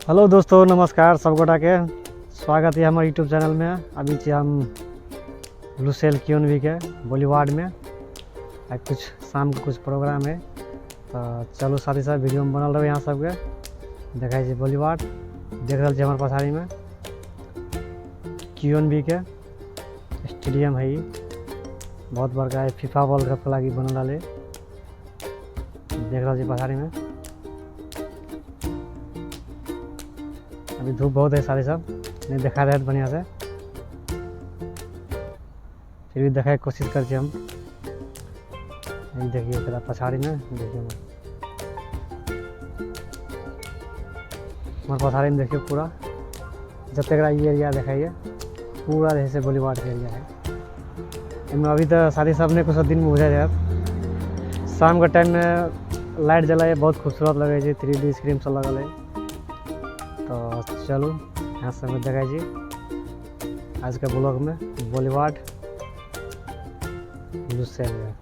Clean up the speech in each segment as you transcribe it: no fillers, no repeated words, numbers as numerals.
Hello दोस्तों, नमस्कार सब गोटा के स्वागत है हमारे यूट्यूब चैनल में। अभी छी हम लुसेल क्यूनवी के बॉलीवुड में। आ कुछ शाम के कुछ प्रोग्राम है, तो चलो साथ ही साथ वीडियो में बनल रहो। यहाँ सबके देखै छी बॉलीवुड देख रहल छी। हमारे पछाड़ी में क्यूनवी के स्टेडियम है। ई बहुत बड़का है, फीफा वर्ल्ड कप के लागि बनल है। देख रहल छी पछाड़ी में। अभी धूप बहुत है, सारे सब नहीं देखा रहे बढ़िया से, फिर भी देखे के कोशिश कर छी हम। ई देखियो एकरा पछाड़ी में, देखियो हमर पछाड़ी में, देखियो पूरा जतेकरा ई एरिया देखाइए, पूरा जे है से बॉलीवुड के एरिया है। एहिमे अभी तऽ शादी सब नहि कुछ दिन में बुझा जायत। शाम के टाइम में लाइट जलाइए, बहुत खूबसूरत लगै छै। 3D screen सब लगल है। तो चलू यहाँ सब देखै छी आज के ब्लॉग में बॉलीवुड लुसेल में।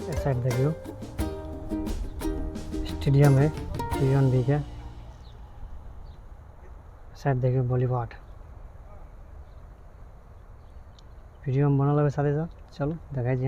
इस साइड देखियो, स्टेडियम है पी के साइड देखियो बॉलीवुड। वीडियो में बनल है साथी साथ, चलो देखै छी।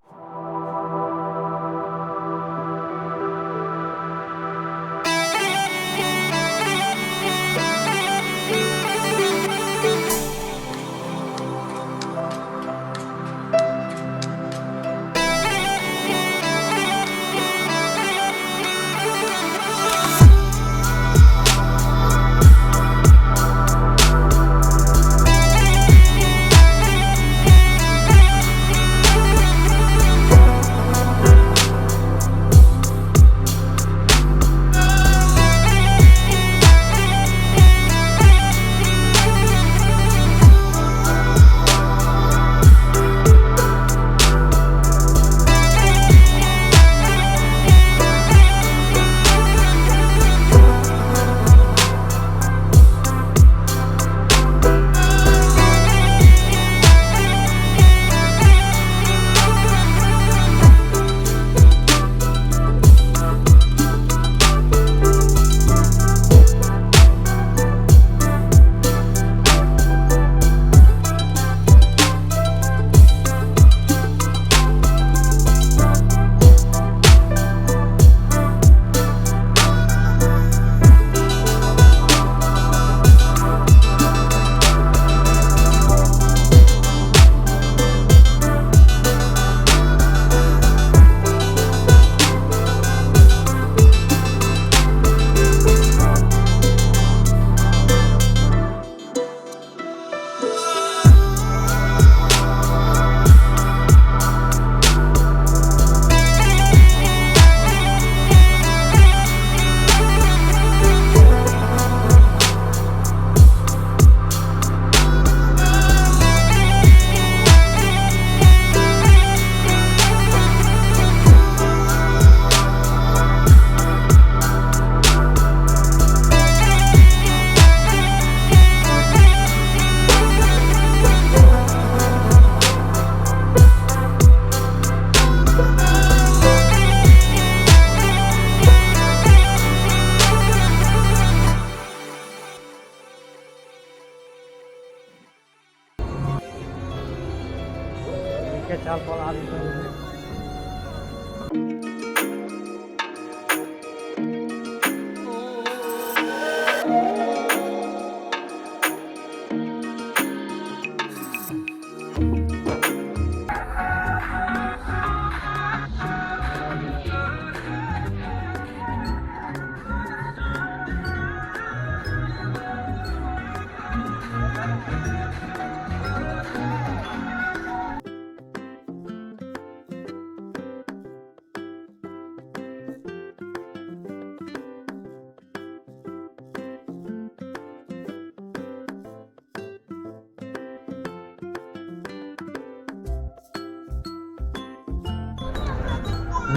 चहल पहल आदमी सब।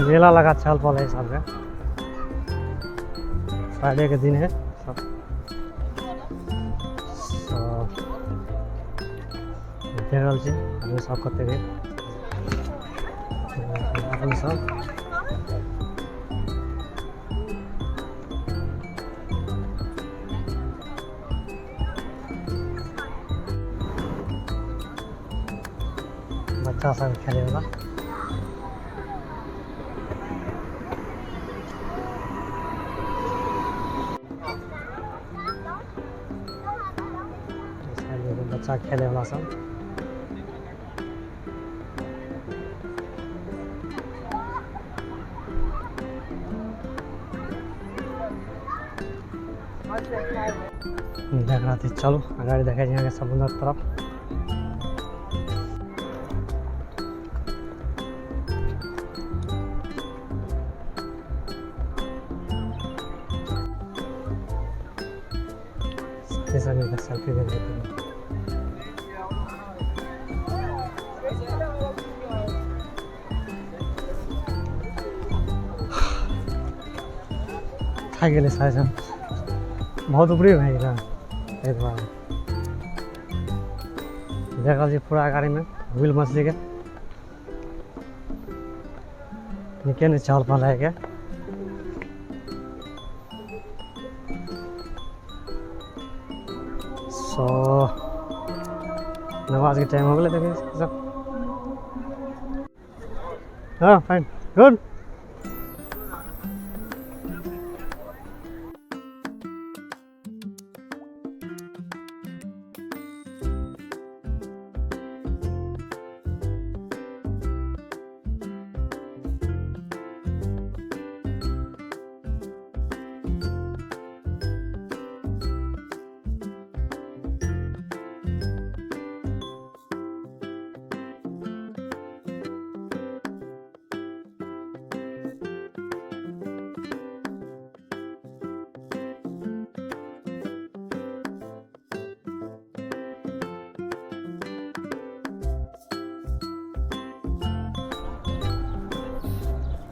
मेला लगा चहल पहल है सबके। फ्राइडे के दिन है सब। सब देख रहल छी आदमी सब कते है आदमी सब। बच्चा सब खेले वाला। बच्चा खेले वाला सब। देख रहा थी। चलो अगाडि देखै छी अहाँके समुद्र तरफ। साथी सब सेल्फी भेज। थाकि गेलै साथी सब, बहुत ऊपरी भए गेलै एहि दुआरे। देख रहल छी पूरा गाड़ीमे व्हील मछलीके नीके नहि चहल पहल है के। सो नमाज के टाइम हो गेलै देखिए सब। हाँ फाइन गुड।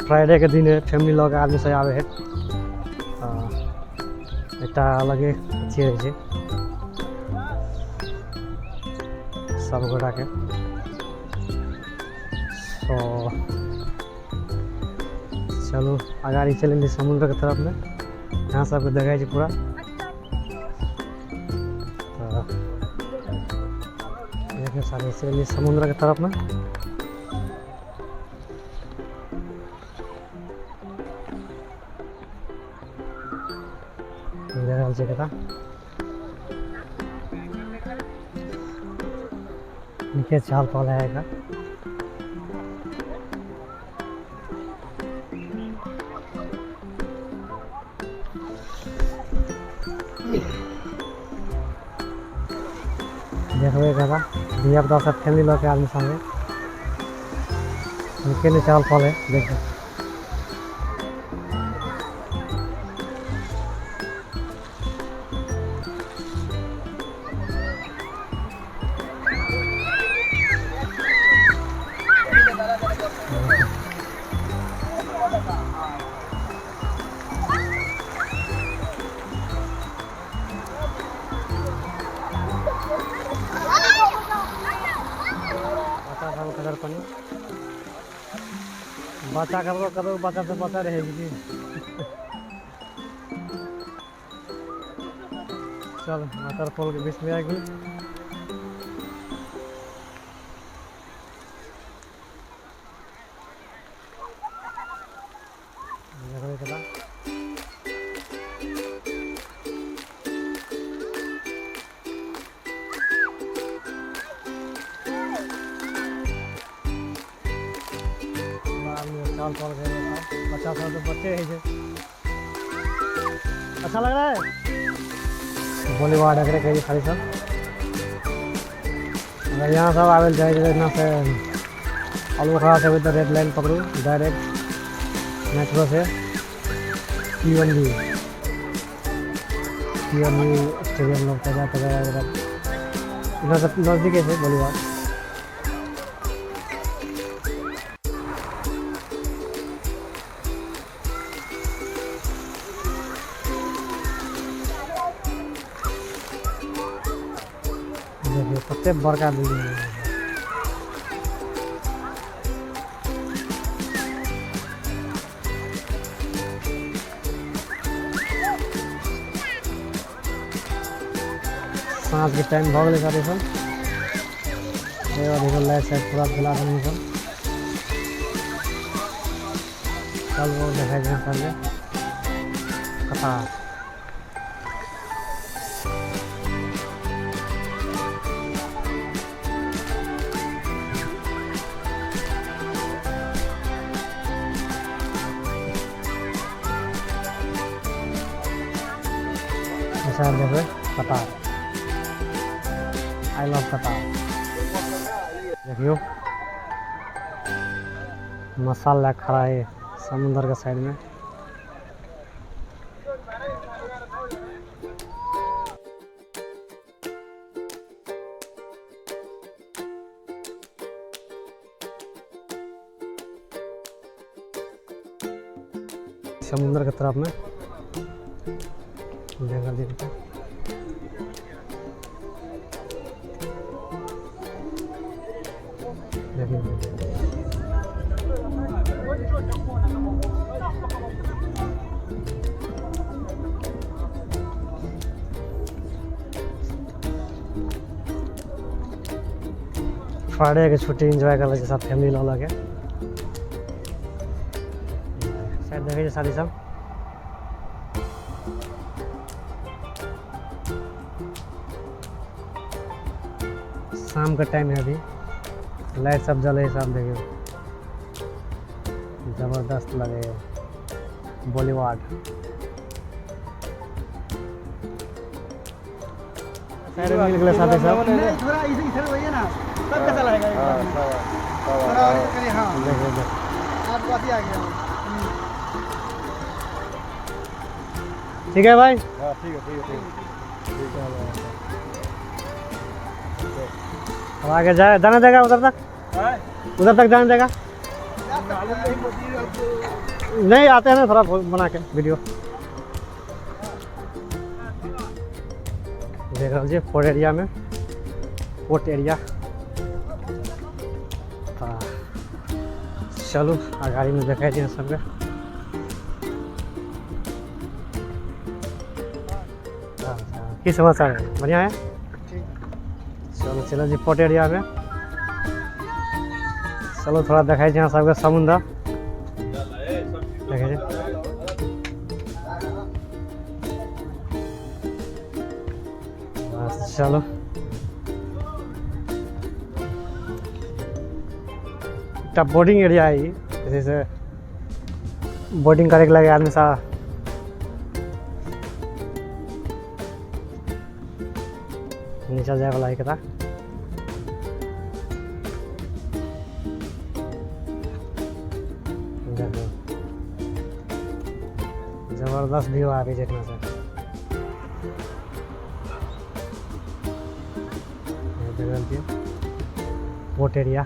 फ्राइडे के दिन है, फैमिली लऽ के आदमी सब आबै है। एकटा अलगे अथी रहै छै सब गोटाके। सो चलू अगाडि चलि समुद्र के तरफ में, यहाँ सबके देखै छी पूरा। देखियौ सारे चलि समुद्र के तरफ में। देख रहल छी कता नीके चहल पहल है एकर। देखबै कता धिया पुता सब फैमिली लऽ के आदमी संगे नीके नहि चहल पहल है देखियौ। बच्चा ककरो ककरो बच्चा से बच्चा रहे कि। चल वाटरफॉल के बीच में आ गेल। मसाल तोड़ के बच्चा सब तो बच्चे है। अच्छा लग रहा है बॉलीवुड एकरे कही खाली सब। अगर यहाँ सब आबे जाए इतना से अलूखड़ा से तो रेड लाइन पकड़ू डायरेक्ट मेट्रो से पीएनबी स्टेडियम लोग जाते इधर से नज़दीक है बॉलीवुड। देखिए कते बड़का बिल्डिंग है। साँझ के टाइम भऽ गेलै साथी सब। देखो लाइट साइट पूरा जला देने सब। चल वो देखाइ छै सबके कतार। देखबै कतार, I love कतार। देखियो मसाला खड़ा है समुद्र के साइड में। समुद्र के तरफ में जगह देखते देखिए। फ्राइडे के छुट्टी एंजॉय कर सब फैमिली लऽ लऽ के शायद देखै छै साथी सब। शाम का टाइम है अभी, लाइट सब जले सब देखियो जबरदस्त लगे बॉलीवुड। मिल गए साथी सब। थोड़ा इधर वही है ना सब कैसा लगेगा। थोड़ा और करिए। हाँ देखिए देखिए आप काफी आ गया। ठीक है भाई। हाँ ठीक है ठीक है ठीक है। अब आगे जाए जाना देगा उधर तक, उधर तक जाने देगा नहीं आते हैं ना थोड़ा बना के वीडियो। देख रहा जी फोर्ट एरिया में, फोर्ट एरिया। तो चलू गाड़ी में देखे छी सबके। की समाचार है, बढ़िया है। चलो चलो जी फोर्ट एरिया में चलो थोड़ा देखाई छी सबके समुद्र देखे। बस चलो एक बोर्डिंग एरिया है ई, जैसे बोटिंग करे के लगे आदमी सा नीचा जाए वाला है कता। जबरदस्त व्यू आबे छै एहिठाम से। देख रहल छियै पोर्ट एरिया।